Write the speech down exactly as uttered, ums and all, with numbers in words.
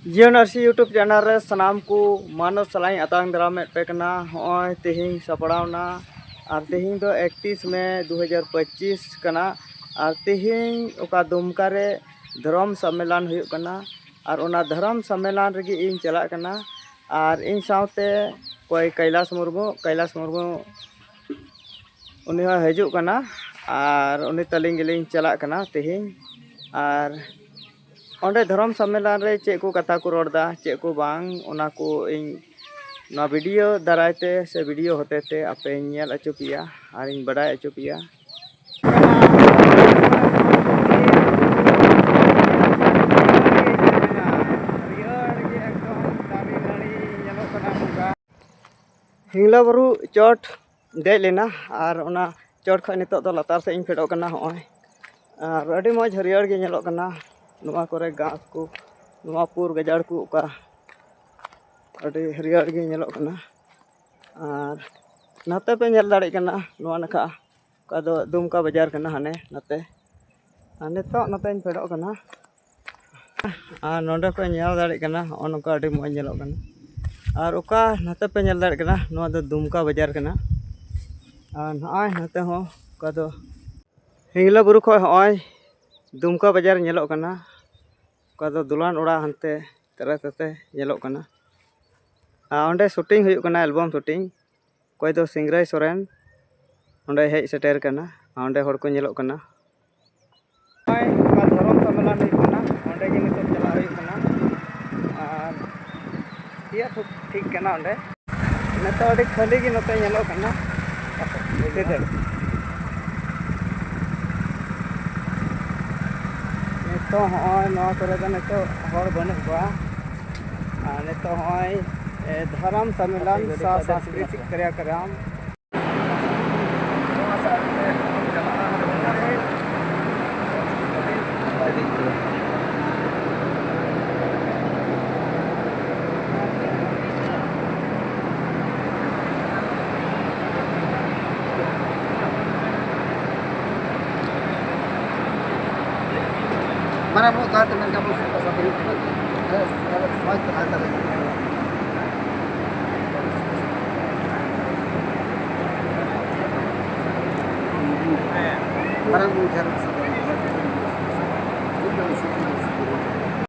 ᱡᱤᱭᱚᱱ ᱟᱹᱨᱥᱤ YouTube channel ᱨᱮ ᱥᱟᱱᱟᱢ ᱠᱚ ᱢᱟᱱᱚᱛ ᱥᱟᱞᱟᱜ ᱤᱧ ᱟᱛᱟᱝ ᱫᱟᱨᱟᱢᱮᱫ ᱯᱮ ᱠᱟᱱᱟ᱾ ᱦᱚᱸᱜᱼᱚᱭ ᱛᱮᱦᱮᱧ ᱥᱟᱯᱲᱟᱣ ᱱᱟ, ᱟᱨ ᱛᱮᱦᱮᱧ ᱫᱚ ᱮᱠᱛᱤᱥ ᱢᱮ ᱫᱩ ᱦᱟᱡᱟᱨ ᱯᱚᱸᱪᱤᱥ ᱠᱟᱱᱟ, ᱟᱨ ᱛᱮᱦᱮᱧ ᱚᱠᱟ ᱫᱩᱢᱠᱟ ᱨᱮ ᱫᱷᱚᱨᱚᱢ ᱥᱚᱢᱢᱮᱞᱚᱱ ᱦᱩᱭᱩᱜ ᱠᱟᱱᱟ, ᱟᱨ ᱚᱱᱟ ᱫᱷᱚᱨᱚᱢ ᱥᱚᱢᱢᱮᱞᱚᱱ ᱨᱮᱜᱮ ᱤᱧ ᱪᱟᱞᱟᱜ ᱠᱟᱱᱟ᱾ ᱟᱨ ᱤᱧ ᱥᱟᱶᱛᱮ ᱚᱠᱚᱭ ᱠᱟᱭᱞᱟᱥ ᱢᱩᱨᱢᱩ, ᱠᱟᱭᱞᱟᱥ ᱢᱩᱨᱢᱩ ᱩᱱᱤ ᱦᱚᱸ ᱦᱤᱡᱩᱜ ᱠᱟᱱᱟ, ᱟᱨ ᱩᱱᱤ ᱛᱟᱹᱞᱤᱧ ᱜᱮᱞᱤᱧ ᱪᱟᱞᱟᱜ ᱠᱟᱱᱟ ᱛᱮᱦᱮᱧ᱾ ᱟᱨ ᱚᱸᱰᱮ ᱫᱷᱚᱨᱚᱢ ᱥᱚᱢᱢᱮᱞᱚᱱ ᱨᱮ ᱪᱮᱫ ᱠᱚ ᱠᱟᱛᱷᱟ ᱠᱚ ᱨᱚᱲ ᱮᱫᱟ, ᱪᱮᱫ ᱠᱚ ᱵᱟᱝ, ᱚᱱᱟ ᱠᱚ ᱤᱧ ᱱᱚᱣᱟ video ᱫᱟᱨᱟᱭ ᱛᱮ ᱥᱮ video ᱦᱚᱛᱮ ᱛᱮ ᱟᱯᱮᱧ ᱧᱮᱞ ᱦᱚᱪᱚ ᱯᱮᱭᱟ ᱟᱨᱤᱧ ᱵᱟᱰᱟᱭ ᱦᱚᱪᱚ ᱯᱮᱭᱟ᱾ ᱦᱟᱹᱨᱭᱟᱹᱲ ᱜᱮ ᱮᱠᱫᱚᱢ ᱫᱟᱨᱮ ᱱᱟᱹᱲᱤ ᱧᱮᱞᱚᱜ ᱠᱟᱱᱟ ᱱᱚᱝᱠᱟ᱾ ᱦᱤᱝᱞᱟᱹ ᱵᱩᱨᱩ ᱪᱚᱴ ᱫᱮᱡ ᱞᱮᱱᱟ, ᱟᱨ ᱚᱱᱟ ᱪᱚᱴ ᱠᱷᱚᱱ ᱱᱤᱛᱚᱜ ᱫᱚ ᱞᱟᱛᱟᱨ ᱥᱮᱫ ᱤᱧ ᱯᱷᱮᱰᱚᱜ ᱠᱟᱱᱟ᱾ ᱦᱚᱸᱜᱼᱚᱭ, ᱟᱨ ᱟᱹᱰᱤ ᱢᱚᱡᱽ ᱦᱟᱹᱨᱭᱟᱹᱲ ᱜᱮ ᱧᱮᱞᱚᱜ ᱠᱟᱱᱟ᱾ ᱱᱚᱣᱟ ᱠᱚᱨᱮ ᱜᱷᱟᱥ ᱠᱚ, ᱱᱚᱣᱟ ᱯᱩᱨ ᱜᱟᱡᱟᱲ ᱠᱚ, ᱚᱠᱟ ᱟᱹᱰᱤ ᱦᱟᱹᱨᱭᱟᱹᱲ ᱜᱮ ᱧᱮᱞᱚᱜ ᱠᱟᱱᱟ᱾ ᱟᱨ ᱱᱟᱛᱮ ᱯᱮ ᱧᱮᱞ ᱫᱟᱲᱮᱭᱟᱜ ᱠᱟᱱᱟ, ᱱᱚᱣᱟ ᱱᱟᱠᱷᱟ ᱚᱠᱟ ᱫᱚ ᱫᱩᱢᱠᱟ ᱵᱟᱡᱟᱨ ᱠᱟᱱᱟ, ᱦᱟᱱᱮ ᱱᱟᱛᱮ᱾ ᱟᱨ ᱱᱤᱛᱚᱜ ᱱᱚᱛᱮᱧ ᱯᱷᱮᱰᱚᱜ ᱠᱟᱱᱟ᱾ ᱟᱨ ᱱᱚᱰᱮ ᱯᱮ ᱧᱮᱞ ᱫᱟᱲᱮᱭᱟᱜ ᱠᱟᱱᱟ, ᱦᱚᱸᱜᱼᱚ ᱱᱚᱝᱠᱟ ᱟᱹᱰᱤ ᱢᱚᱡᱽ ᱧᱮᱞᱚᱜ ᱠᱟᱱᱟ᱾ ᱟᱨ ᱚᱠᱟ ᱱᱟᱛᱮ ᱯᱮ ᱧᱮᱞ ᱫᱟᱲᱮᱭᱟᱜ ᱠᱟᱱᱟ, ᱱᱚᱣᱟ ᱫᱚ ᱫᱩᱢᱠᱟ ᱵᱟᱡᱟᱨ ᱠᱟᱱᱟ᱾ ᱟᱨ ᱱᱚᱜᱼᱚᱭ ᱱᱚᱛᱮ ᱦᱚᱸ ᱚᱠᱟ ᱫᱚ ᱦᱤᱝᱞᱟᱹ ᱵᱩᱨᱩ ᱠᱷᱚᱱ ᱦᱚᱸᱜᱼᱚᱭ ᱫᱩᱢᱠᱟ ᱵᱟᱡᱟᱨ ᱧᱮᱞᱚᱜ ᱠᱟᱱᱟ᱾ ᱚᱠᱟ ᱫᱚ ᱫᱚᱞᱟᱱ ᱚᱲᱟᱜ ᱦᱟᱱᱛᱮ ᱛᱟᱨᱟ ᱛᱟᱛᱮ ᱧᱮᱞᱚᱜ ᱠᱟᱱᱟ᱾ ᱟᱨ ᱚᱸᱰᱮ shooting ᱦᱩᱭᱩᱜ ᱠᱟᱱᱟ, album shooting᱾ ᱚᱠᱚᱭ ᱫᱚ ᱥᱤᱝᱨᱟᱹᱭ ᱥᱚᱨᱮᱱ ᱚᱸᱰᱮ ᱦᱮᱡ ᱥᱮᱴᱮᱨ ᱠᱟᱱᱟ᱾ ᱟᱨ ᱚᱸᱰᱮ ᱦᱚᱲ ᱠᱚ ᱧᱮᱞᱚᱜ ᱠᱟᱱᱟ᱾ ᱱᱚᱜᱼᱚᱭ ᱚᱠᱟ ᱫᱷᱚᱨᱚᱢ ᱥᱚᱢᱢᱮᱞᱚᱱ ᱦᱩᱭᱩᱜ ᱠᱟᱱᱟ, ᱚᱸᱰᱮ ᱜᱮ ᱱᱤᱛᱚᱜ ᱪᱟᱞᱟᱜ ᱦᱩᱭᱩᱜ ᱠᱟᱱᱟ᱾ ᱟᱨ ᱤᱭᱟᱹ ᱴᱷᱤᱠ, ᱴᱷᱤᱠ ᱠᱟᱱᱟ ᱚᱸᱰᱮ᱾ ᱱᱤᱛᱚᱜ ᱟᱹᱰᱤ ᱠᱷᱟᱹᱞᱤ ᱜᱮ ᱱᱚᱛᱮ ᱧᱮᱞᱚᱜ ᱠᱟᱱᱟ᱾ ᱱᱤᱛᱚᱜ ᱦᱚᱸᱜᱼᱚᱭ ᱱᱚᱣᱟ ᱠᱚᱨᱮ ᱫᱚ ᱱᱤᱛᱚᱜ ᱦᱚᱲ ᱵᱟᱹᱱᱩᱜ ᱠᱚᱣᱟ᱾ ᱟᱨ ᱱᱤᱛᱚᱜ ᱦᱚᱸᱜᱼᱚᱭ, ᱮ, ᱫᱷᱚᱨᱚᱢ ᱥᱚᱢᱢᱮᱞᱚᱱ ᱥᱟ-, ᱥᱟᱝᱥᱠᱨᱤᱛᱤᱠ ᱠᱨᱤᱭᱟᱠᱨᱟᱢ᱾ ᱢᱟᱱᱮ ᱟᱵᱚ ᱡᱟᱦᱟᱸ ᱛᱤᱱᱟᱹᱜ ᱜᱮ ᱟᱵᱚ ᱥᱟᱶᱛᱟ ᱥᱟᱶᱛᱟ ᱦᱩᱭᱩᱜ ᱠᱟᱱᱟ, ᱢᱟᱨᱟᱝ ᱵᱩᱨᱩ ᱡᱟᱦᱮᱨ